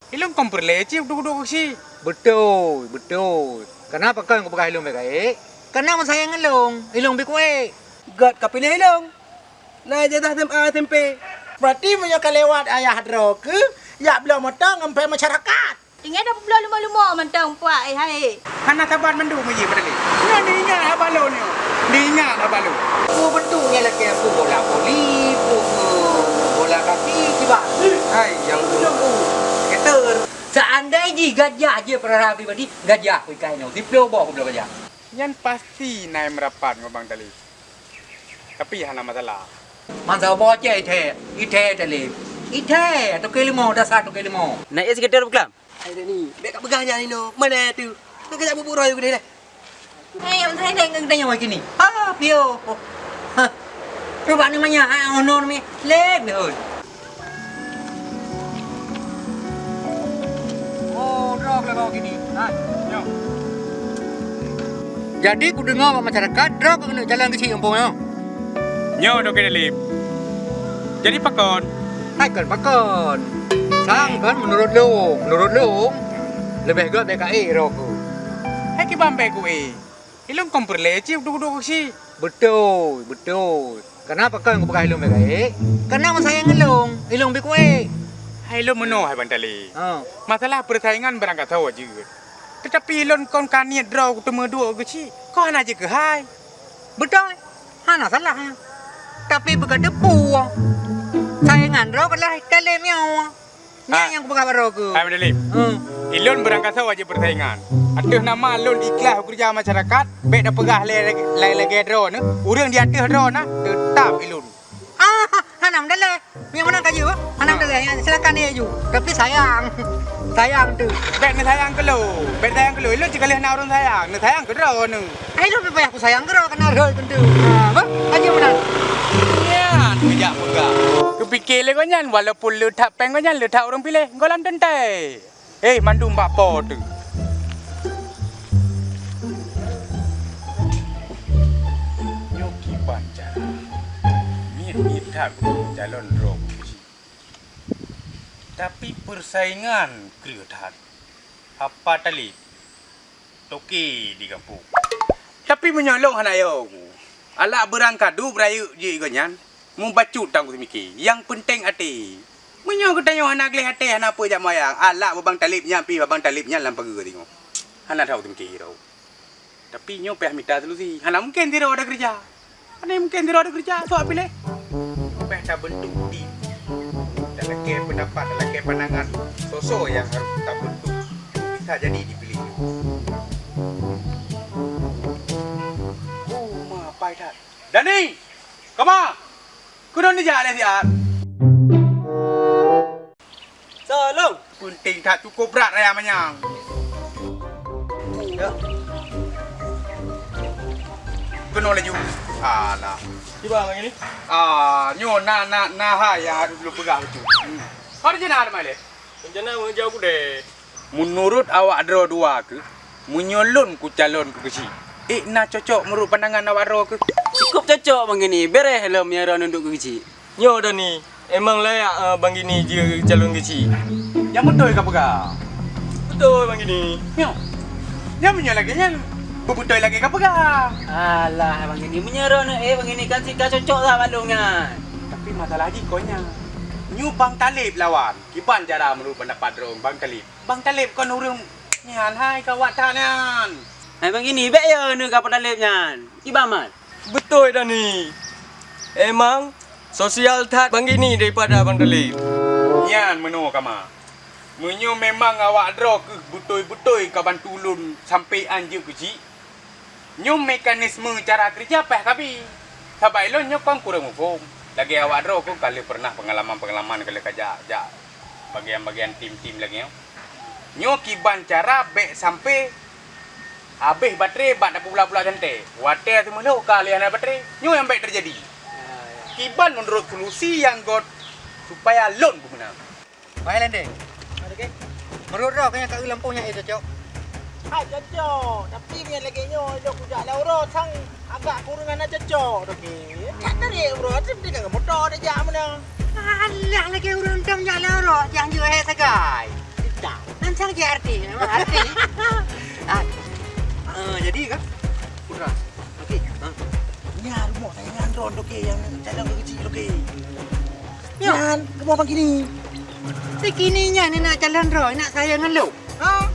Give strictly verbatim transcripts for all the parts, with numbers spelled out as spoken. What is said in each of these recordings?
Ilôn kon peureulée cit duek-duek keu si. Beutôi, beutôi. Kana pakon kupeugah ilôn bék gaék? Kana meusayang ngon lôn, ilôn bék kuék. Gét ka piléh ilôn. Na ijazah S M A, S M P. Berarti meunyoe ka lewat ayah droe keuh, jak bloe moto ngon pèng masyarakat. Ingat dah peubloe leumo-leumo mantong puak, eh, hai. Hana saban mandum meujih Peureulée. Nyan diingat haba lôn nyoe. Diingat haba lôn. Peue beutôi nyang lakée peue bola voli, peue, peue bola kaki, kiban. Hai, nyang beutôi. Keter. Seandai jih gajah jih peurara pribadi, gajah kuikai nyoe. Siploh boh kubloe gajah. Nyan pasti na nyang meurapat ngon Bang Talib. Tapi hana masalah. Masa boh cit ithée, ithée Talib. Ithée, toke leumo, dasar toke leumo. Na éh sikeudeh beuklam? Hai Dani, bék ka peugah nyan inoe. Mana tu? Ka kajak bubuk roh keudeh leh. Hai, am sai deng ngeudeng nyoe kini. Ha, pio. Ha. Rubak ni manya, ha, ono ni. Lek ni hoi. Oh, droe keuleubah kini. Ha, nyoe. Jadi kudeungoe bak masyarakat droe keuneuk calon keuchik gampông nyoe. Nyoe droe keuneuk. Jadi pakon? Hai kon pakon. Sang kon meunurot lôn, meunurot lôn leubeh gét bék ka ék droe keuh. Hai kiban bék ku ék. Ilôn kon peureulée cit duek-duek keuchik. Beutôi, beutôi. Kana pakon kupeugah ilôn bék gaék? Kana meusayang ngon lôn, ilôn bék kuék. Hai lôn meunoe hai Bang Talib. Ha. Masalah peusaingan barangkasoe jeuet. Teutapi ilôn kon ka niet droe kuteumeuduek keuchik, kon hana jikeuhai. Beutôi, hana salah nyan. Tapi beuka teupeu, saingan droe adalah Talib nyoe. Nyan nyang kupeugah bak droe keuh. Hai Madalib. Ilôn beurangkasoe wajéb peusaingan. Ateueh nama lôn ikhlas keureuja masyarakat, bék tapeugah lé lagée droe nyoe, ureuëng di ateueh droe na teutap ilôn. Ah, hana meudalah. Nyang meunan ka jeuet, hana meudalah. Silakan dia ju. Tapi sayang. Sayang tu. Bék neusayang keu lôn. Bék sayang keu lôn. Ilôn cit ka lheueh na ureuëng sayang. Neusayang keu droe nyoe. Hai lôn payah kusayang keudroe kana rhoi keunteu. Ha, bah, aja meunan. Nyan geujak peugah. Keupike lé gobnyan walaupun le that péng gobnyan le that ureuëng piléh gohlom teuntée. Hei mandum bak po teuh. Nyoe kiban cara. Miet-miet that calon droe keuchik. Tapi peusaingan kreueh that. Apa Talib? Toke di gampông. Tapi meunyoe lôn hana yo ku, alak beurangkadu beurayeuk jih gobnyan, mubacut tan kuteumike. Nyang peunteng até. Meunyoe geutanyoe hana gleh até, hana peue jak mayang, alak bak Bang Talib nyan pih, bak Bang Talib nyan lam pageue singoh. Hana that kuteumike droe. Tapi nyoe payah mita solusi. Hana mungken sidroe ada keureuja. Hana mungken sidroe ada keureuja, soe piléh? Payah tabeuntuk tim. Talakée peundapat, talakée pandangan. Soe-soe nyang harôh tabeuntuk. Bisa jadi dipiléh. Oh, ma pai that. Dani! Kama! Keunoe neujak lé siat. Solong! Peunteng that, cukup brat raya manyang. Ya. Keunoe laju. Alah. Kiban lagée ni? Ah, nyoe na, na, na hai nyang harôh lôn peugah bacut. Hmm. Ka rencana ada mai lé? Rencana meungeujak u keudée. Meunurot awak droe dua keuh, meunyoe lôn kucalon keu keuchik, ék na cocok meunurot pandangan awak droe keuh? Cukup cocok Bang Gini, béréh lom meunyoe droeneuh duek keu keuchik. Nyoe Dani, emang layak, eh, Bang Gini jicalon keuchik? Nyang beutôi kapeugah. Beutôi Bang Gini. Nyoe. Nyan meunyoe lagée nyan, beubeutôi lagée kapeugah. Alah Bang Gini, meunyoe droeneuh, eh, Bang Gini kan si ka cocok that bak lôn nyan. Tapi masalah jih kon nyan. Nyoe Bang Taleb lawan. Kiban cara meunurot pendapat droe Bang Taleb? Bang Taleb kon ureuëng nyan hai ka awak that nyan. Hai Bang Gini, bék yo neuh ka Bang Taleb nyan. Kiban mat? Beutôi Dani. Emang sosial that Bang Gini daripada Bang Taleb. Nyan meunoe kama. Meunyoe memang awak droe keuh beutôi-beutôi ka bantu lôn sampoe án jeuet keuchik, nyoe mekanisme cara keureuja paih kabi. Sabab ilôn nyoe kon kureueng muphom. Lagée awak droe kon ka lheueh peureunah peungalaman-peungalaman ka lheueh ka jak, jak bagian-bagian tim-tim lagée nyoe. Nyoe kiban cara bék sampoe habéh baterai bak tapeubula-bula santée. Watée teumeulhok ka lheueh hana baterai, nyoe nyang bék teujadi. Kiban meunurot solusi nyang göt supaya lôn beumeunang. Pai Landeng. Ada ke? Meunurot droe keuh nyang ka eu lampôh nyan éh cocok? Hai cocok, tapi nyan lagée nyoe lôn kujak lam uroe sang agak kureueng hana cocok tu ke. Jak tarék uroe, tapi dengan moto dah jak meunan. Alah lagée ureuëng dong jak lam uroe, nyang jeuet hai sagai. Sang je arti, memang arti. Ah. Ah, jadi kan? Putra. Okey. Ha. Nyan rumoh saingan droen, Toke, nyang calon keuchik, Toke. Nyo. Nyan, rumoh Bang Kini. Si Kini nyan nak calon droen, nak sayang ngon lôn. Ha?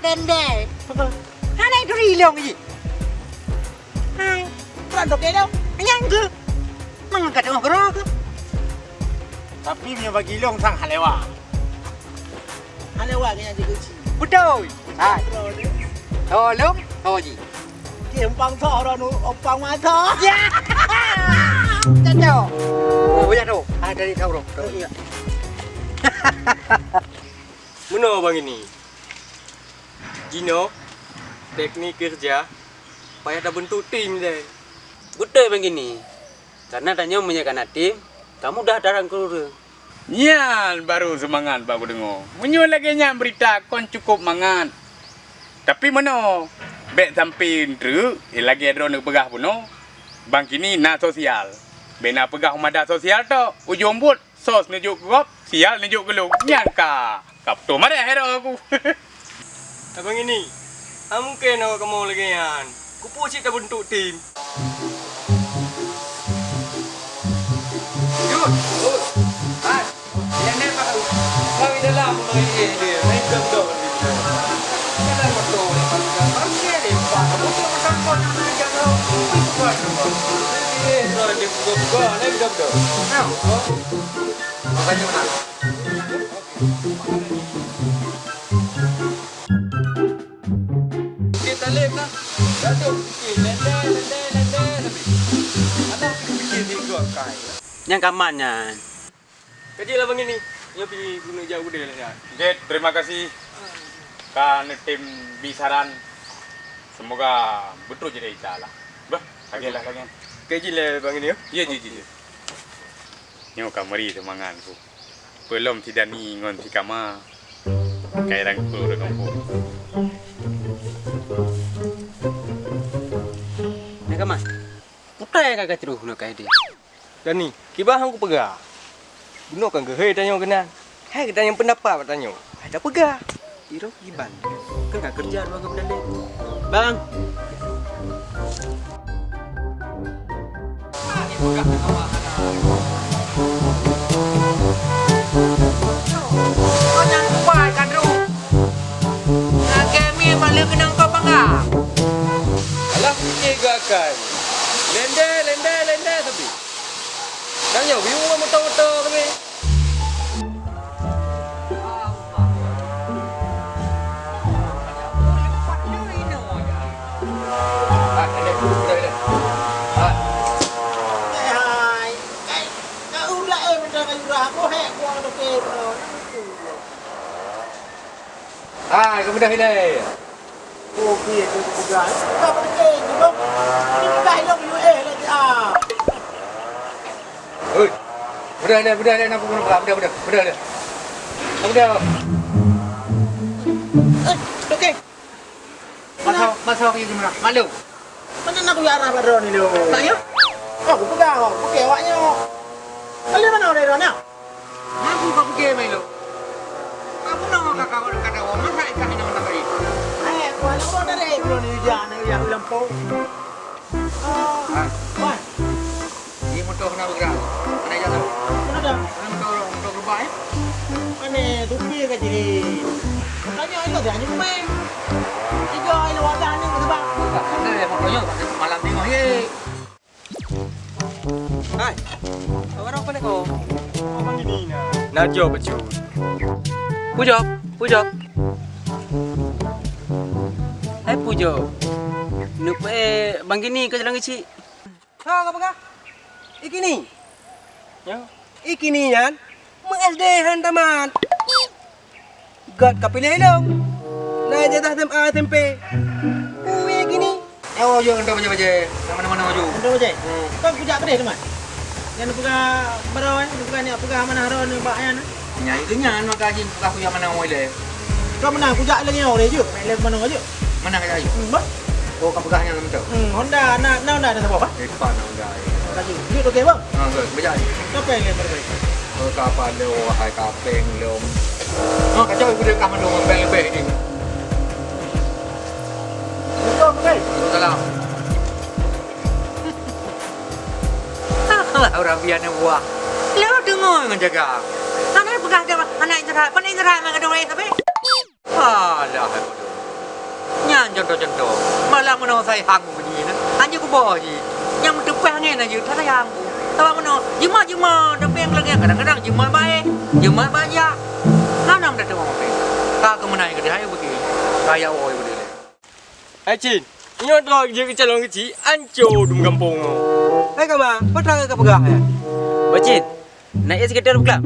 Dendeng. Apa? Hana itu rilong je. Hai. Peuran Toke tu. Nyang ke? Mangat ka tengok keudroe ke? Tapi meunyoe bagi lôn sang halewa. Halewa ke nyang jikeuci? Beutôi. Hai. Tolong, toji. Okey, umpang soh droen, umpang mata. Ya. Cocok. Oh, ya tu. Ah, dari Sauro. Iya. Meunoe Bang Ini. Jinoe teknik keureuja payah tabeuntuk tim deh. Beutôi Bang Ini. Karena tanyoe meunyoe kana tim, ka mudah tarangkul ureuëng. Nyan baru seumangat bak kudeungoe. Meunyoe lagée nyan beurita kon cukôp mangat. Tapi meunoe, bék sampai treuk, eh, lagée droeneuh peugah bunoe, Bang Kini na sosial. Bék na peugah u mada sosial tok, ujong buet sos neujok keu gob, sial neujok keu lôn. Nyan ka, ka putôh marah hai droe aku. Abang Ini, ah, mungken awak kamoe lagée nyan. Kupeue cit tabeuntuk tim. Jut, jut. Hai, nyang nyan mah kami dalam mulai eh dia. Main dong-dong. Jalan motor ni, parkir dia, parkir dia, parkir dia, parkir dia. Eh, dia buka-buka, lain dong-dong. Nah. Makanya menang. Dia taleb lah. Datuk fikir, lendeh, lendeh, lendeh, tapi alah fikir tiga kai. Nyang kaman nyan. Kaji lah Bang Ini. Nyoe pi guna jauh deh lah. Jit, terima kasih. Ka neutem bi saran. Semoga betul jadi ita lah. Bah, lagi lah lagi. Kaji lah Bang Ini. Ya, ji, ji, ji. Nyoe ka meuri seumangat ku. Peulom si Dani ngon si Kama kai rangkul reunoe. Nah, Kama, putai ka geutrôh nyoe kai deh. Dani, kiban han kupeugah. Bunoe kan geuhei tanyoe keunan. Hai geutanyoe peundapat bak tanyoe. Hai tapeugah. Iro kiban. Kan ka keureuja dua geupeudalé. Bang. Alah, pikir geuakan. Lendeh, lendeh, lendeh tapi. Tanyoe, biu moto-moto kami. Hai, kamu dah ilai. Oh, iya, itu pegang. Pegang apa lagi? Ini pegang hilang U S lagi, ah. Oi. Udah, udah, udah, udah, udah, udah, udah, udah, udah. Udah. Eh, oke. Masa, masa kaya gimana? Malu. Mana nak kuliah arah pada ni lo? Tak ya? Oh, aku pegang, aku pakai awaknya. Kalian mana orang-orang nak? Aku kau pergi main lo. Aku nak kakak kau kata orang masa ikan ini mana kali? Eh, aku anak orang dari belum ni hujan, ni hujan lampau. Ah, Wan. Di motor kena bergerak. Mana jalan? Mana dah? Mana motor, motor gerobak eh? Mana supir ke jadi? Tanya itu dia hanya main. Tiga ini wadah ni sebab. Ada yang motornya malam tengok ye. Hai. Awak apa ni kau? Apa gini nah? Najok becut. Pujok, pujok. Hai pujok. Nupe bang gini ke jalan kecil. Ha, apa kah? Ikini. Ya. Ikini yan. Meu S D han tamat. Gat ka piléh lom. Na ijazah S M A S M P. Ui kini. Nyawa jok ngon bajée-bajée. Nama-nama nyawa jok. Ngon bajée? Hmm. Kau kujak pedeh teman. Yang peugah barau eh, peugah ni peugah mana haro ni bak yan. Nyai ke nyan maka jin peugah kujak mana wai le. Kau mana kujak lagi orang je. Main lagi mana je. Mana kajak ayu? Hmm, bah. Oh, ka peugah nyan lom tu. Hmm, Honda na na Honda ada siapa bah? Depan Honda. Kajak. Jok okey bang. Ha, okey, bajak ayu. Siapa yang lagi terbaik? Oh, kapal lo, hai kapeng lo. Oh, kacau ibu dia kah mandum, bèk leubeh ni. Assalamualaikum. Waalaikumsalam. Alah, ureueng bian buah. Lewat deungoe ngon jaga. Hana peugah dah, hana istirahat. Pane istirahat ngon gadong raya sabe? Alah, hai bodoh. Nyan contoh-contoh. Malam meunoe sayang ku jih na. Hana kuboh jih. Nyang meuteupeh angén na jeuet sayang ku. Sabab meunoe, jima-jima, tapi nyang lagèe kadang-kadang jima bae, jima bajak. Hana meudatang mampir. Ka keumeunai keudeh, ayo beuki. Kaya woe keudeh. Hai Cin, ingat droe jeuet keu calon keuchik, ancô dum gampông nyoe. Hai Kama, peue treuk ka peugah nyan? Bacin, na éh sigater peuklam?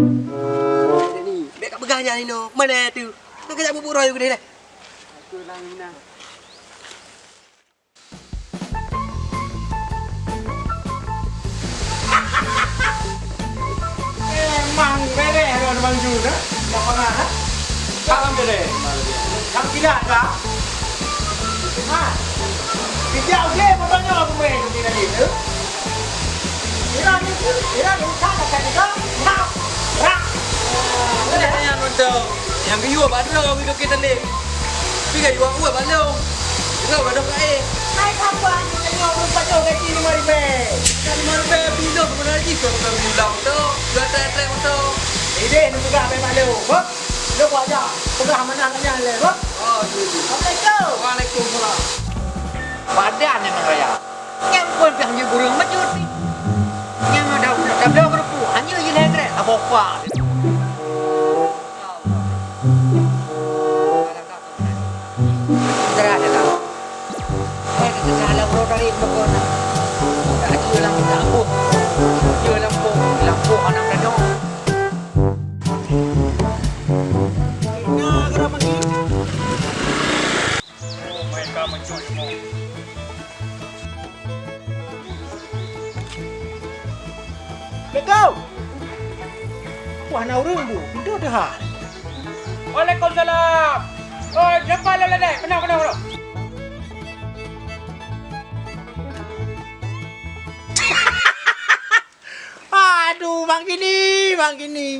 Ni, bèk ka peugah nyan inoe, mana tu? Ka kajak bubuk roh keudeh leh. Emang bereh ada Bang Jun, eh? Tak pernah, eh? Salam bereh. Kamu tidak, kah? Ha? Tidak, okey, pokoknya aku main di tadi tu. Ira ni, ira ni, tak, tak, tak, tak, tak, tak. Ada yang nonton. Nyang geuyue bak droe geudong keu teuléh. Pi geuyue ueh bak lôn. Droe gadôh kaé. Hai sapa nyang nyoe ureueng pajoh gaji lima ribèe? Kan lima ribèe pih lôn keumeunang jih keu bukan ulang moto, dua trek-trek moto. Ideh neupeugah bak lôn, beuh. Lôn buat jak peugah amanah lagèe nyan lé, beuh. Oh, iya, iya. Assalamualaikum. Waalaikumsalam. Padan nyang raya. Nyang phôn pih hanjeuet burông bacut pih. Nyang ada udah tabloe keurupu, hanjeuet jih lhèe krek, saboh pak. Cerah dah tahu. Eh, kita salah bro dari pokok. Tak ada lam kampung. Dia lam pok, lam pok anak danau. Nah, kenapa ni? Oh, mereka mencuri semua. Assalamualaikum. Wah, na ureueng bu, pintoe teuhah. Waalaikumsalam. Oi, siapa lo ladai? Kenal, kenal, kenal. Aduh, bang kini, bang kini.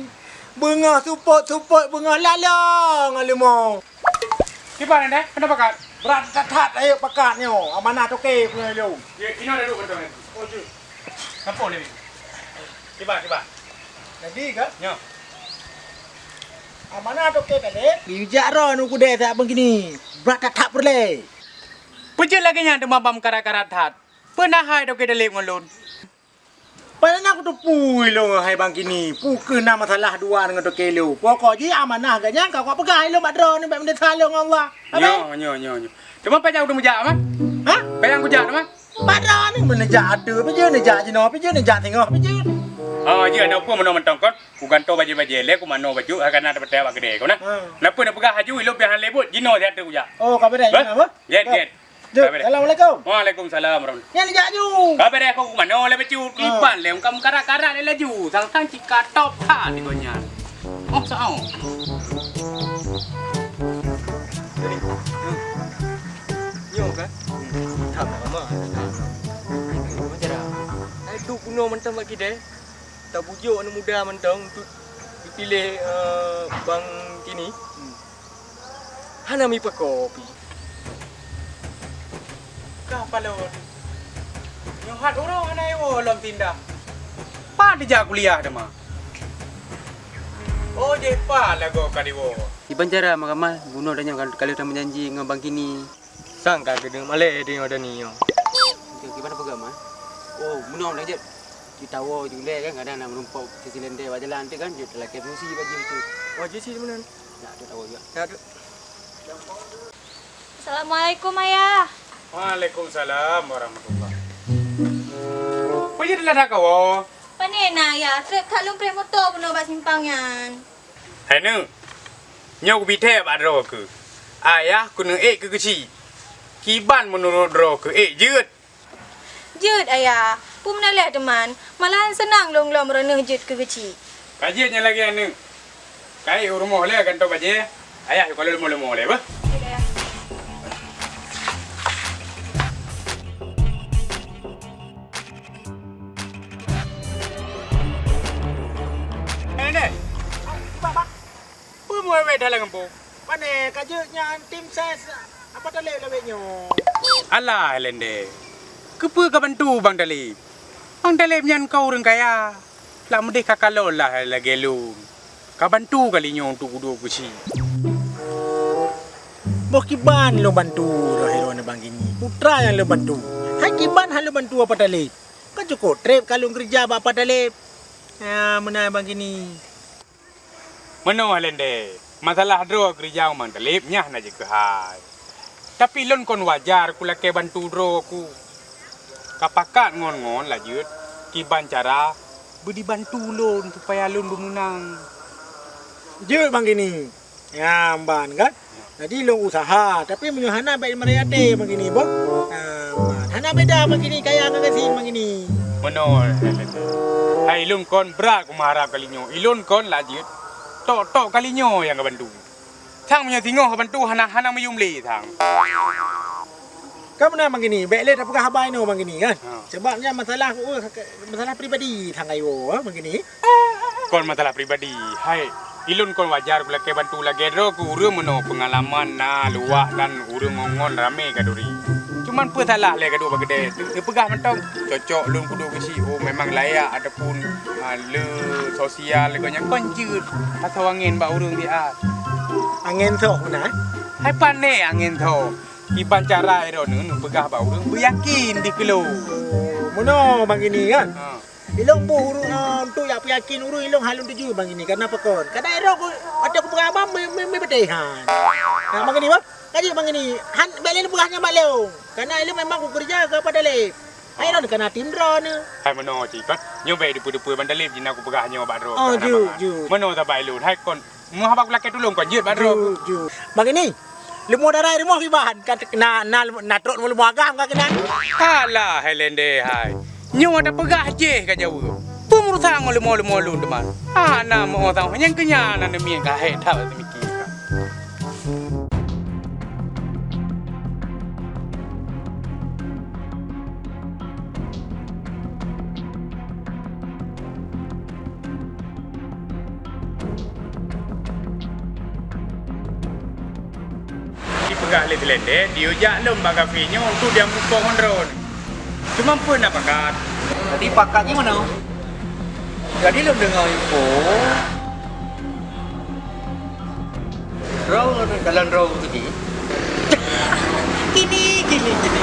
Beungoh supot-supot, beungoh lalong ngon leumo. Kiban dah, kena pakat. Brat that-that ayo pakat nyoe. Amanah toke punya lom. Ya, inoe dah duduk betul. Oh, je. Siapa ni? Kiban, kiban. Jadi ke? Ya. Amanah toke tadi. Bijak ron uku deh tak begini. Brat that-that purlé. Peujeuet lagèe nyan teuma bang karat-karat that. Peue na hai toke dalem ngon lôn. Padahai na kuteupue lôn hai bang kini, peu kheueh na masalah dua ngon toke lôn. Pokok jih amanah geuh nyan ka kupeugah lôn bak droeneuh bak meudesya lôn ngon Allah. Apa? Nyoe, nyoe, nyoe, nyoe. Teuma pajan kuteumujak, Mak? Hah? Pajan kujak, Mak? Bak droeneuh meuneujak ateueh, pih jeuet neujak jinoe, pih jeuet neujak singoh, pih jeuet. Oh, jeuet, na peue meunoe mantong kon? Kugantoe bajèe-bajèe lé, kumanoe baju, hana teupeutek bak keudè kon na. Ha. Na peue neupeugah laju, ilôn pih hana lé buet, jinoe siat ateueh kujak. Oh, ka beureh, bah? Nyan apa? Jeuet, jeuet. Jeuet. Ka beureh. Assalamualaikum. Waalaikumsalam warahmatullahi. Nyan jak ju. Ka beureh, kok kumanoe lé bacut. Ah. Kiban lé, engkau meukarat-karat lé laju. Sang-sang cika top that di donya. Oh, sao. Jadi, nyoe kan? Tak lama. Macam mana? Hai, duek bunoe mantong bak kidai. Tabujok aneuk muda mantong untuk dipiléh, eh, bang kini. Hmm. Hana meupakoe pih. Kah palon. Nyoe hat uroe hana iwoe lom sindah. Pat dijak kuliah teuma. Oh, jeh pat lagoe ka diwoe. Iban cara Mak Kamal, bunoe tanyoe ka lheueh tameujanji ngon bang kini. Sang ka keuneuk malèe teungoh dani nyoe. Kiban peugah, Mak? Oh, bunoe dah jeuet. Cit tawoe ju lé kan, kadang na meurumpok sisi lendeh bak jalan tu kan, jeuet lakèe fungsi bak jih tu. Oh, jih sih meunan. Nak tu tawoe juga. Nak tu. Assalamualaikum, Ayah. Waalaikumsalam warahmatullah. Peue jeuet ladang kawoe? Pane na, Ayah? Trép that lôn preh moto bunoe bak simpang nyan. Hai neuk, nyoe kubi thèe bak droe keuh. Ayah keuneuk ék keu keuchik. Kiban meunurot droe keuh ék jeuet? Jeuet, Ayah. Peue meunan lé teuma, malahan seunang lôn lom droeneuh jeuet keu keuchik. Ka jeuet nyan lagèe aneuk. Ka ék u rumoh lé gantoe bajèe. Ayah ka lôn leumo-leumo lé beuh. Jeuet, Ayah. Eh, Nenek. Peue Wéh dah lam gampông. Pane ka jeuet nyan tim ses Apa Taleb lawét nyoe. Alah, Lende. Keupeue ka bantu Bang Taleb? Bang Taleb nyan ka ureueng kaya. Lam meudeh ka kalon lah lagèe lôn. Ka bantu kali nyoe untuk kuduek keuchik. Boh kiban lôn bantu roh Heron Bang Gini. Putra nyang lôn bantu. Hai kiban han lôn bantu Apa Taleb. Ka cukôp trép ka lôn keureuja bak Apa Taleb. Ya, meunan Bang Gini. Meunoe Lende, masalah droe keureuja u Mang Taleb nyan hana jeuet keuhai. Tapi lôn kon wajar kulakèe bantu droe ku. Ka pakat ngon-ngon lajeuet kiban cara beudibantu lôn supaya lôn beumeunang. Jeuet Bang Gini. Nyan ban kan? Jadi lôn useuha, tapi meunyoe hana bèk meuraya até Bang Gini boh. Nyan ban. Hana beda Bang Gini kaya ngon gasien Bang Gini. Meunoe, hai lôn kon brat kumeuharab kali nyoe. Ilôn kon lajeuet tok-tok kali nyoe nyang ka bantu. Sang meunyoe singoh ka bantu hana, hana meuyum lé sang. Ka meunan Bang Gini, bèk lé tapeugah haba inoe Bang Gini kan. Ha. Sebab nyan masalah, uh, masalah pribadi sang kayo, ha, Bang Gini. Kon masalah pribadi, hai. Ilôn kon wajar kulakèe bantu lagèe droe ku ureueng meunoe peungalaman na luwah dan ureueng ngon-ngon ramè ka turi. Cuman peue salah lé ka duek bak keudè, teupeugah mantong, cocok lôn kuduek keuchik, oh memang layak ataupun, ah, le sosial gobnyan kon jeuet asoe angèn bak ureueng siat. Angèn soe meunan, eh? Hai pane angèn soe. Kiban cara droeneuh neupeugah bak ureueng beuyakin dikeue. Meunoe Bang Gini kan? Ha. Ilôn boh ureueng, ah, untuk jak peuyakin ureueng ilôn han lôn tuju Bang Gini. Karena pakon? Kadang droe ku, watèe kupeugah haba, mi, mi, mi beutôi han. Nah, Bang Gini, bah? Ka jeuet Bang Gini. Han, bèk lé neupeugah nyan bak lôn. Karena ilôn memang kukeureuja keu Apa Taleb. Hai lôn kana tim droeneuh. Hai meunoe cit kon. Nyoe bèk deupeue-deupeue Bang Taleb jih na kupeugah nyoe bak droe. Oh, jeuet, jeuet. Meunoe saban ilôn. Hai kon. Meu haba kulakèe tulông kon jeuet bak droe. Ju, ju. Bang Gini, leumo darai rumoh kiban, ka na, na, na trok leumo agam ka keunan. Alah, hai Lende hai. Nyoe tapeugah jih ka jaweueb. Peue meurusan ngon leumo-leumo lôn teuma. Hana meu-o teuh nyang keu nyan na neumiet ka hék that seumiké. Jipeugah lé si Lende, jiyue jak lom bak kafe nyoe untuk jimuphom ngon droeneuh. Cuma peue na pakat? Jadi pakat jih meunoe. Jadi lôn deungoe info. Droe kalon droe keuchik. Kini, kini, kini.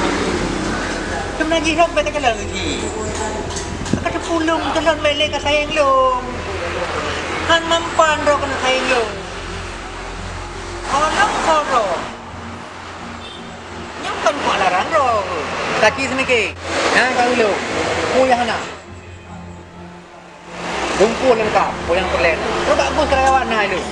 Keunan jih lôn bèk takalon keuchik. Ka teupeu lôn kalon bèk lé ka sayang lôn. Han mampan droe keuneuk sayang lôn. Oh, lôn soe droe. Nyoe kon kularang droe. Kaki seumiké. Nyan ka ulôn. Peue nyang hana. Lumpur leungkap, pulang peureulèe. Coba bus karyawan na ilôn.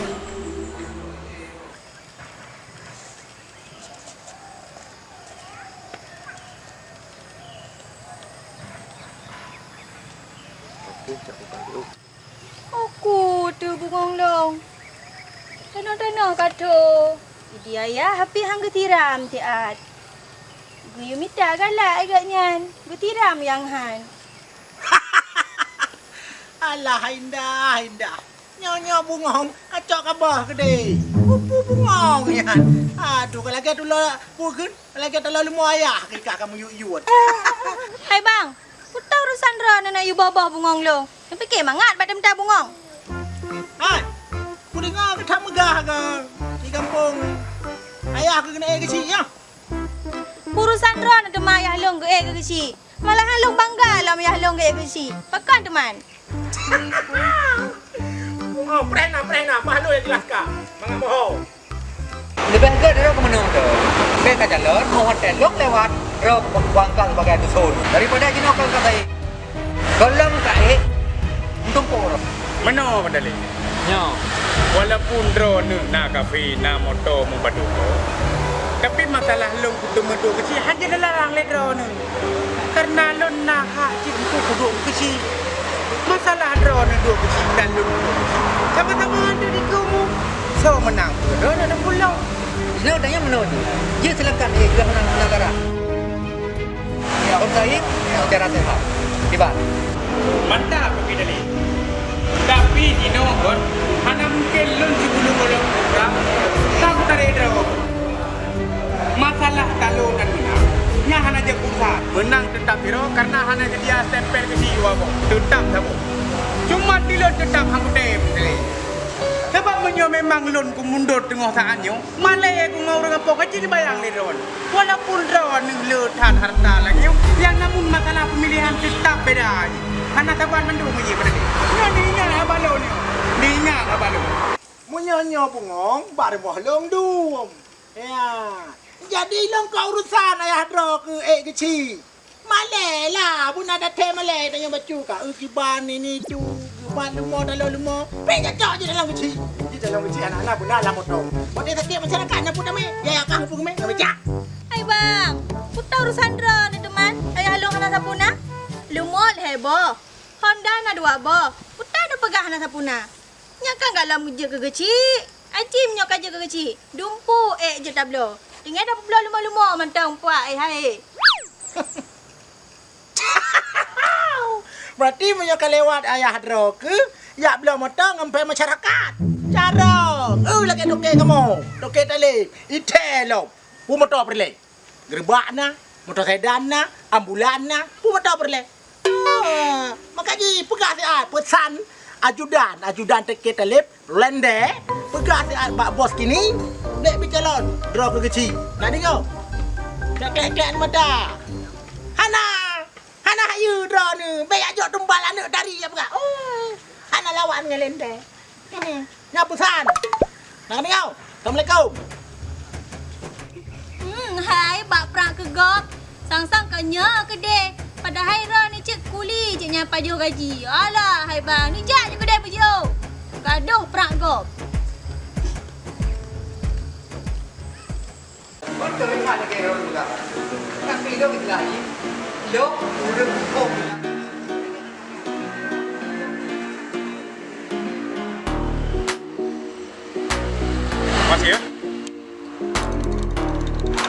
Aku tu bungong long. Tanoh-tanoh ka tho. Idi ayah api han geutiram siat. Geuyue mita galak agak nyan, geutiram nyang han. Alah, indah, indah. Nyoe-nyoe bungong, acok kabah keudeh. Peue bungong nyan? Aduh, ka lagèe tulo, peue kheun? Ka lagèe tulo leumo ayah, kikah kamu yut-yut. Hai bang, peue urusan droeneuh na yue boh-boh bungong lôn. Neupike mangat bak teumita bungong. Hai, kudeungoe gata meugah ka di gampông. Ayah keuh keuneuk ék keuchik nyoe. Urusan droeneuh teuma ayah lôn geuék keu keuchik. Malahan lôn bangga lom ayah lôn geuék keu keuchik. Pakon teuma? Oh, preh na, preh na. Bah lôn jeulaska. Mangat bohong. Leubeh gèt droe keumeunong tu. Bèk ka jalan, mau hotel lôn lewat. Droe bangga sebagai dusun. Daripada jinoe ka sai. Gohlom ka ék, meutumpôk droe. Meunoe Bang Dalé. Nyoe. Walaupun droeneuh na kafe, na moto, meupadum droe, tapi masalah lôn kuteumèe duek keuchik hana lôn larang lé droeneuh. Kareuna lôn na hak cit keu kuduek keuchik. Masalah droeneuh duek keuchik dan lôn duek keuchik, sama-sama ada di kubu. Soe meunang, droeneuh dan pulo. Jinoe dan nyang meunoe jih. Jeuet silakan, eh, keu meunang, meunang garah. Bersaing secara sehat. Kiban. Mantap, Bang Dalé. Tapi jinoe kon hana mungken lôn sibuleuen gohlom Teutap sidroe, karena hana seudia stempel keuchik u abong. Teutap saboh. Cuma di lôn teutap han kutem. Sabab meunyoe memang lôn kumundot teungoh saat nyoe, malée ku ngon ureuëng gampông ka cit jibayang lé droe. Walaupun droeneuh le that hareuta lagée nyoe, nyang namun masalah peumilihan teutap beda. Hana saban mandum jih bak droe. Nyoe neuingat haba lôn nyoe. Neuingat haba lôn. Meunyoe nyoe bungong, bak rumoh lôn dum. Ya. Jadi lôn ka urusan ayah droe keu ék keuchik. Malée lah, beuna datée malée tanyoe bacut ka, eu, kiban ini tu, kiban leumo dalam leumo. Pih cocok jih dalam keuchik. Jih dalam keuchik anak-anak beuna lam moto. Watée sakét masyarakat na peue tamé, ya, ya, kah peue mé, kami cak. Hai bang, peue urusan droeneuh teuma, ayah lôn hana sapeue na? Leumo lhée boh, Honda na dua boh, peue neupeugah hana sapeue na? Nyan kan gohlom jeuet keu keuchik. Aci meunyoe ka jeuet keu keuchik, dumpeue ék jeuet tabloe. Tinggai tapeubloe leumo-leumo mantong puak, eh, hai. Berarti meunyoe ka lewat ayah droe keuh, jak bloe moto ngon péng masyarakat. Carông, eu, lagée toke kamoe, toke Taleb, ithée lom, peue moto peureulée. Geureubak na, moto sedan na, ambulan na, peue moto peureulée. Ah, maka jipeugah siat peusan ajudan, ajudan toke Taleb, Lendé, peugah siat bak bos kini, bék bicalon droe keu keuchik. Na deungoe? Bék klek-klek mata. Hana, hana hayeue droeneuh, bék jak jok tumbal aneuëk tari, ya peugah. Oh, hana lawan ngon Lendé. Hmm, nyan peusan. Na deungoe? Assalamualaikum. Hmm, hai, bak prang keu gob. Sang-sang ka nyoe keudeh. Padahai droeneuh cit kuli cit nyang pajoh gaji. Alah, hai bang, neujak ju keudeh beujiôh. Gadoh prang gob. Beutôi that lagée droeneuh peugah. Tapi lôn jeulaih, lôn ureuëng huköm. Makasih, ya.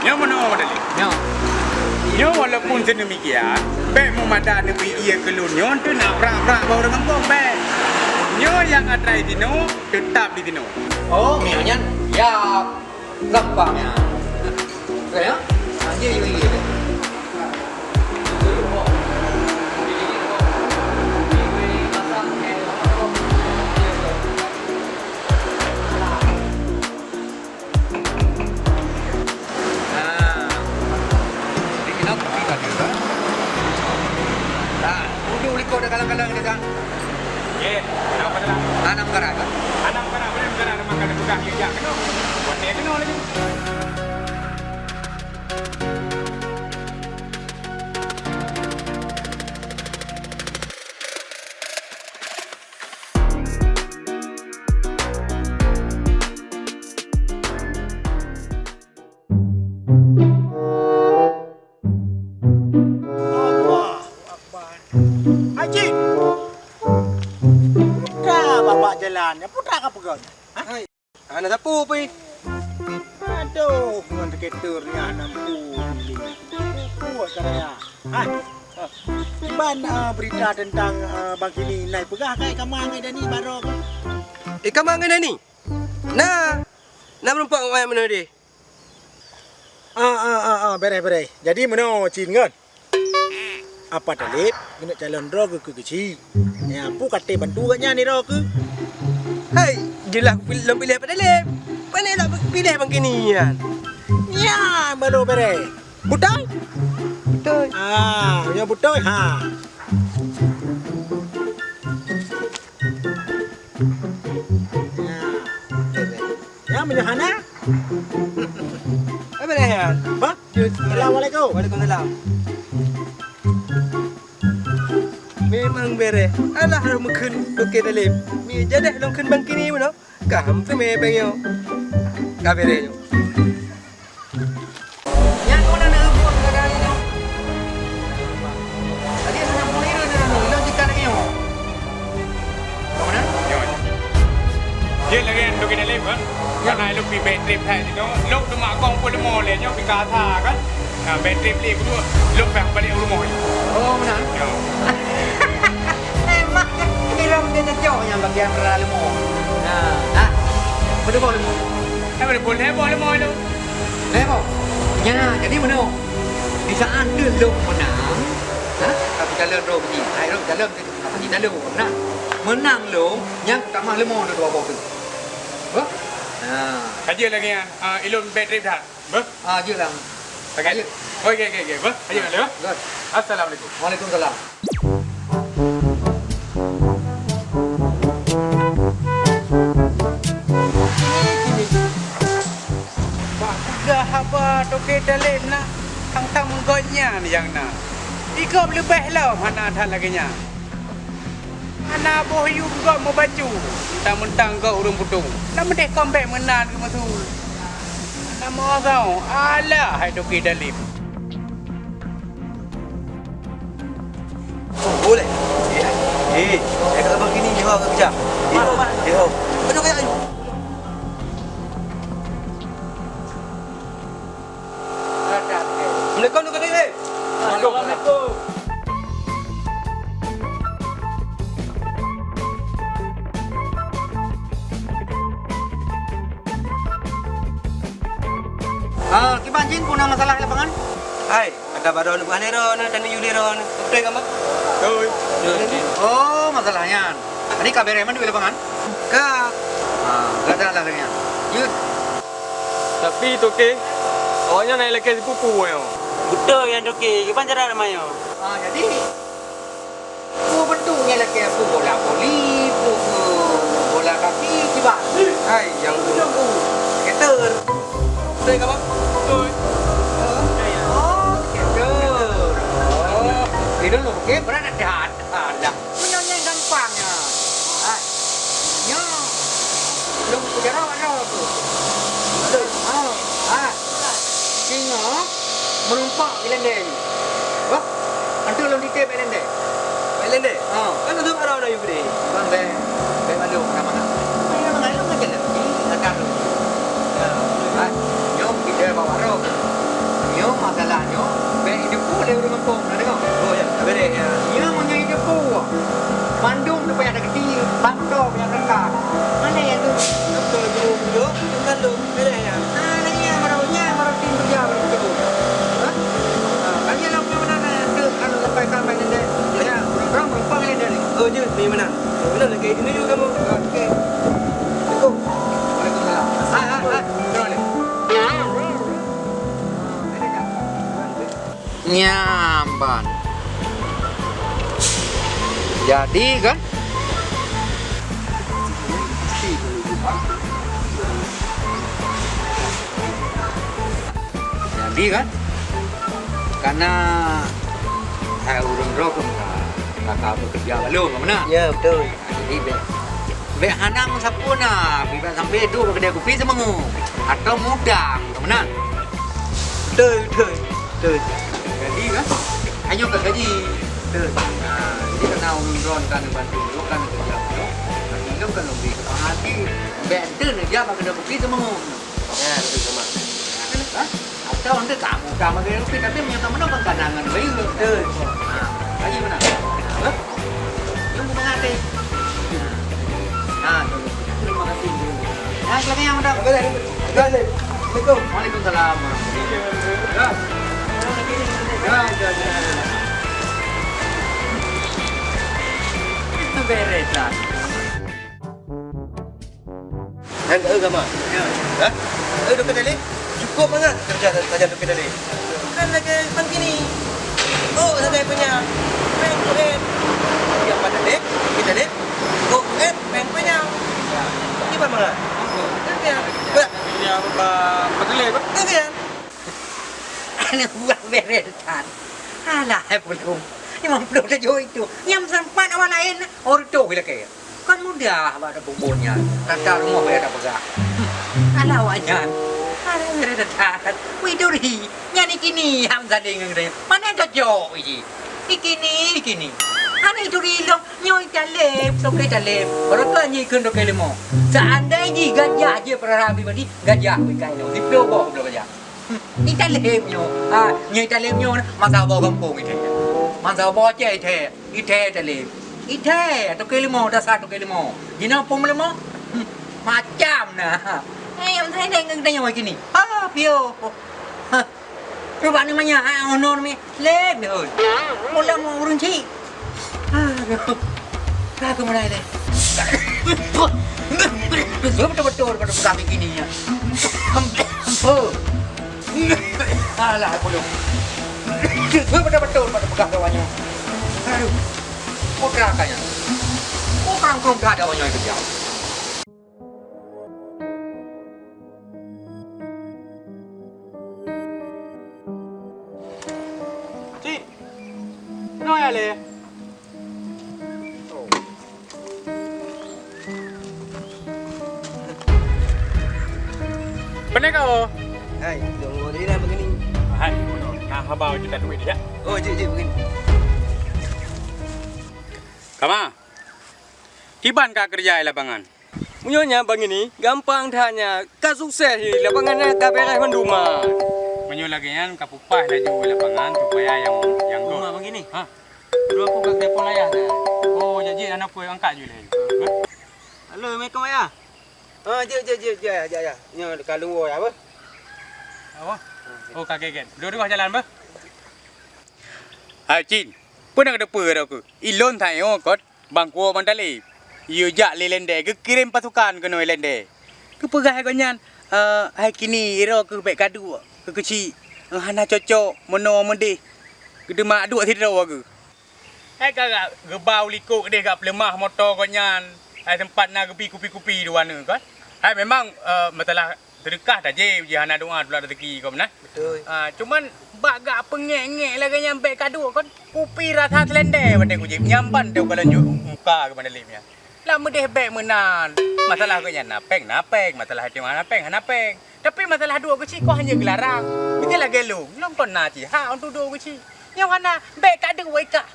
Nyoe meunoe, Dalil. Nyoe. Nyoe walaupun seuneumikian, bék mumada neubri ié keu lôn nyoe teuh na brak-brak bak ureuëng gampông bék. Nyoe nyang atra di sinoe, teutap di sinoe. Oh, meunyoe nyan, ya. Gampang ya. Oke ya. Nah, dia, dia, dia. Nah, di kenapa kita dia, kan? Nah, duduk likot dah kalang-kalang dia, kan? Ye, kenapa dah? Tanam karat, kan? Tanam karat, boleh tanam karat, dah peugah, ya, ya, kena. Buat saya kena lagi. Allahu Akbar. Haji! Putra babak jalan, putra ka peugah. Hah? Hai. Hana sapeue pih. Aduh, ngon skater nyan hana mampu. Kuat ka raya. Hai. Ban, ah, berita tentang, ah, Bang Kini nai peugah kai kama ngai Dani baroe. Eh, kama ngai Dani? Na, na meureumpok ngon meunoe deh. Ah, ah, ah, ah, bereh, bereh. Jadi meunoe cit ngon. Apa Talib keuneuk calon droe keu keuchik. Nyan peue ka teubantu gobnyan nirok keu. Hai, jeulaih lôn piléh Apa Talib. Pane lôn piléh Bang Kini nyan. Nyan baru bereh. Beutôi? Beutôi. Ah, nyoe beutôi ha. Nyan. Nyan meunyoe hana. Apa dah nyan? Bah? Assalamualaikum. Waalaikumsalam. Memang bereh. Alah, meukeun Toke Talib. Mi jadeh lôn keun Bang Kini meunoe. Ka ham teumé péng nyoe. Ka bereh nyoe. Nyan keunan na reupot keuadaan nyoe. Tadi hana peureulèe nyoe, nyoe, nyoe, nyoe jika lagèe nyoe. Nyoe. Nyoe. Jeuet lagèe nyan Toke Talib, ha? Ya. Karena lôn pih bad trip that nyoe. Lôn teuma kong peuleumô lé nyoe pih ka asa kan. Nah, bad trip lé beudua. Lôn pih balek u rumoh. Oh, meunan? Ya. Emang ilong dia cocok nyang bagian rara leumô. Nah, nah. Beudua boh leumô. Eh, beudua boh leumô lôn. Leumô. Nya, jadi meunoe. Di saat tu lôn meunang, Ha? Ka peujalan droe biji. Hai droe peujalan biji. Ka peujalan biji. Nah, meunang lôn, nyang tamah leumo na dua boh tu. Hah? Nah. Ka jeuet lagèe nyan. Ah, ilôn bèk trép that. Beuh? Ah, jeuet lah. Ka jeuet. Oke, oke, oke, oke. Beuh? Ka jeuet lah, beuh? Good. Assalamualaikum. Waalaikumsalam. Bak peugah haba Toke Taleb na, tang-tang gobnyan nyang na. Di gob leubeh lom hana that lagèe nyan. Hana boh yum gob meubacut, mentang-mentang gob ureueng putôh. Lam meudeh kon bèk meunan geumeusu. Hana meuasoe, alah hai Toke Taleb. Oh, boleh. Eh, eh, eh, kat abang kini, jauh agak kejap. Eh, oh, eh, oh. Kena kayak ayu. Assalamualaikum, Tok Kadek, eh. Waalaikumsalam. Ah, kiban jih peue na masalah lapangan? Hai, ada baroe neuk beuhah lé droeneuh, dan yue lé droeneuh. Beutôi kan, Bang? Beutôi. Oh, masalah nyan. Tadi ka bèrèh mandum lapangan? Ka. Ah, gata lah nyan. Yue. Tapi Toke, awaknyan na lakèe sipupu nyoe. Beutôi nyan Toke, kiban cara ramai nyoe. Ah, jadi, peue beutôi nyan lakèe peue bola voli, peue, peue bola kaki, kiban. Hai, nyang tu, tu, skater. Beutôi kan, Bang? Beutôi. Oh, skater. Oh, itu loh, oke, berat dah. Alah, meunyoe nyan gampang nyan. Ah, nyoe lôn peujaroe droe tu. Ah, ah. Singoh meureumpok ilèe-lèe. Wah, antu lôn titip ilèe-lèe. Ilèe-lèe? Ah. Kan tu baroe na yue bri. Bang, bèk, bèk malu, mana-mana. Mana-mana, lôn ngajar lagi, ngajar lôn. Ya. Ah, nyoe kita bawa roh. Nyoe masalah nyoe, bèk ideupu lé ureueng gampông, na deungö? Oh, ya, ka bèrèh, ya. Nyoe meunyoe ideupu, mandum tu payah takeuti, bangso payah teuka. Mana ya tu? Doktor guru, guru, tinggal tu, bèrèh, ya. Ah, nah, ya, baru, ya, baru tim kerja, baru tu. Hah? Ah, kan ya, lom, lom, na, na, tu, anu, sampai, sampai, nanti. Ya, ureueng, ureueng, ureueng, ureueng, ureueng. Oh, jeuet, di mana? Oh, betul, lagi di mana kamu? Oke. Assalamualaikum. Waalaikumsalam. Ah, ah, ah, terus ni. Nyan ban. Jadi kan? Jadi kan? Karena, eh, ureueng droe pun ka, ka, ka bekerja balum, ka meunan? Ya, betul. Jadi, bèk, bèk hana meusapeue na, bèk sampai duek bak keudè kupi simeungoh, atau mudang, ka meunan? Betul, betul, betul. Jadi, kan? Hanya ka gaji. Betul. Nah, jadi, karena ureueng droe ka neubantu lôn, ka neukeureuja lôn, berarti lôn ka lôn bri keupahan jih. Bèk enteuk neuja bak keudè kupi simeungoh. Ya, betul, sama. Hah? Atau enteuk kamu ka meugaih rupiah, tapi meunyoe ka meunoe kan cadangan bayeue. Betul. Ha, lagi mana? Hah? Yang bukan hati. Ha, terima kasih. Ya, silakan yang muda. Assalamualaikum. Waalaikumsalam. Ya. Ya, ya, ya, ya. Itu beres lah. Nyan, eh, Gama. Ya. Hah? Eh, Dokto Talib, cukup mangat kerja sajan Dokto Talib. Kan lagèe pangkini. Oh, lagèe punya. Peng, peng. Ya, Pak Talib, Dokto Talib. Oh, eh, peng punya. Kiban mangat. Kan dia. Berat. Ya, Pak, Pak Talib. Kan dia. Aneuk buah beres that. Alah, hai pulung. Limong ploh tujoh itu. Nyang sempat awak laén, oh, reutôh ilakèe. Kon mudah bak tapeubuet nyan. Tata rumoh payah tapeugah. Hmm. Alah awak nyan. Alah, beres that. Wih, duri. Nyan ikini, ham sadé ngon geutanyoe. Mana cocok, iji? Ikini, ikini. Hana ituri ilong, nyoe italeb, toke taleb. Barokah nyoe ikheun toke leumo. Seandai jih gajah jeuet peurara pribadi, gajah beuikai lôn. Siploh boh bloe gajah. Hmm, italeb nyoe. Ha, nyoe italeb nyoe, masa boh gampông ithèe. Masa boh Aceh ithèe. Ithèe italeb. Ithèe, toke leumo, dasar toke leumo. Jinoe phôn leumo. Hmm, macam na. Eh, nyang meusaidai ngon geutanyoe kini. Ha, piôh. Ha. Cuba ni manya, ha, honor mi. Lé, beul. Mula mau urun cik. Aduh. Ka keumalai lé. Betul-betul pada pegang bikini nya. Oh. Alah, aku dong. Betul-betul pada pegang kawannya. Aduh. Kok gerakannya? Kok kangkung gak ada wanyoe kerja? Cik, keunoe ya lé? Beuna ka, oh? Hai, tunggu di dalam begini. Hai, na haba kita duit ya. Oh, jik, jik, begini. Kama, kiban ka kerja di lapangan? Meunyoe nyan bangai ni, gampang that nyan. Ka sukses di lapangan nyan, ka beres mandum, ah. Meunyoe lagèe nyan, ka peupaih laju lapangan supaya nyang, nyang goh. Uma bangai ni? Ha? Dua aku ka telepon ayah dah. Oh, jak jih aneuk pue angkat ju lé. Halo, assalamualaikum ayah. Ha, jeuet, jeuet, jeuet, jeuet, ayah, jeuet, ayah. Nyoe ka lôn woe ayah, beuh. Apa? Oh, ka gèt-gèt. Dua-dua jalan, beuh. Hai, Cin. Peue na keudeue peue, keu? Ilôn tanyoe kot. Bang Kuo Mantalib, yue jak lé Lendèe geukirém pasukan keunoe Lendèe. Geupeugah lé gobnyan, eh, hai kini uroe keuh bèk kaduek keu keuchik, eh, hana cocok meunoe meudéh, geuteuma duek sidroe keuh. Hai ka geuba u likot deh gak peuleumah moto gobnyan, hai teumpat na geubi kupi-kupi dua neuk kan. Hai memang, eh, masalah Seudeukah tajép, jih hana doa tulak raseuki keu meunan. Beutôi. Ah, cuman bak gak peungék-ngék lagèe nyan bèk kaduek kon. Kupi rasa seulendèe watèe kujieb, nyan ban teuh kalon jok muka keu Mantalib nyan. Lam meudéh bèk meunan. Masalah gobnyan na pèng, na pèng. Masalah até hana pèng, hana pèng. Tapi masalah duek keuchik kon hana geularang. Meusti lagèe lôn. Lôn kon na cit hak untuk duek keuchik. Nyoe hana, bèk kaduek wai kah.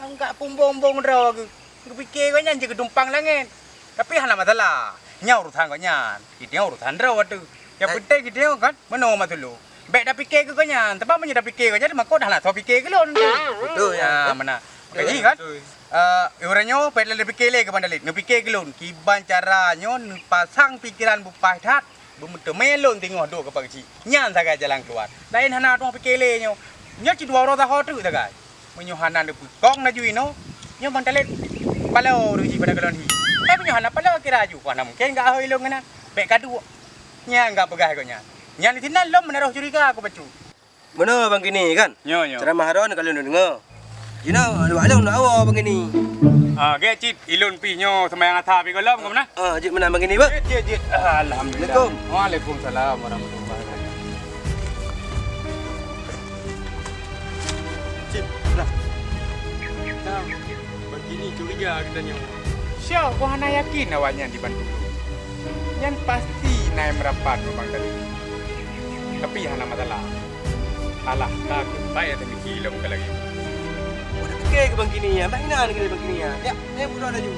Anggap pumbong-bong droe geuh. Geupiké gobnyan jeuet geutumpang langèt. Tapi hana masalah. Nyan urusan gobnyan. Geutanyoe urusan droe teuh. Nyang peunteng geutanyoe kan meunoe meutulo. Bèk tapiké keu gobnyan. Sabab meunyoe tapiké gobnyan, mako dah hana soe piké keu lôn teuh. Beutôi, ya. Ah, meunan. Jadi kan, eh, uroe nyoe bèk lé neupiké lé keu Mantalib. Neupiké keu lôn. Kiban cara nyoe neupasang pikeran beupaih that. Beumeuteumé lôn teungoh duek keu Pak Geuchik. Nyan sagai jalan keuluwa. Laén hana tueng piké lé nyoe. Nyoe cit dua uroe saho teuk sagai. Meunyoe hana neupeukong laju inoe, nyoe Mantalib paloe ureueng jih pada kalon hi. Tapi meunyoe hana paloe kira laju, hana mungken gak ahôi lôn keunan. Bèk kaduek. Nyan gak peugah gobnyan. Nyan disinan lôn meunaroh curiga keu bacut. Meunoe Bang Kini kan? Nyoe, nyoe. Ceramah droeneuh ka lôn deungoe. Jinoe, awak lôn na awoe Bang Kini. Ah, gèt cit, ilôn pih nyoe seumayang asa pih gohlom, ka meunan? Ah, jeuet meunan Bang Kini, beuh. Jeuet, jeuet, jeuet. Ah, alhamdulillah. Assalamualaikum. Waalaikumsalam warahmatullahi wabarakatuh. Cit, nah. Nah, Bang Kini curiga geutanyoe. Syok, ku hana yakin awaknyan dibantu lôn. Nyan pasti na nyang meurapat ngon Bang Kini. Tapi hana masalah. Alah, ka keuh, bèk teumiki lom ka lagèe. Udah pikir ke Bang Kini, ya? Bèk inan ke Bang Kini, ya? Ya, ya, budak laju.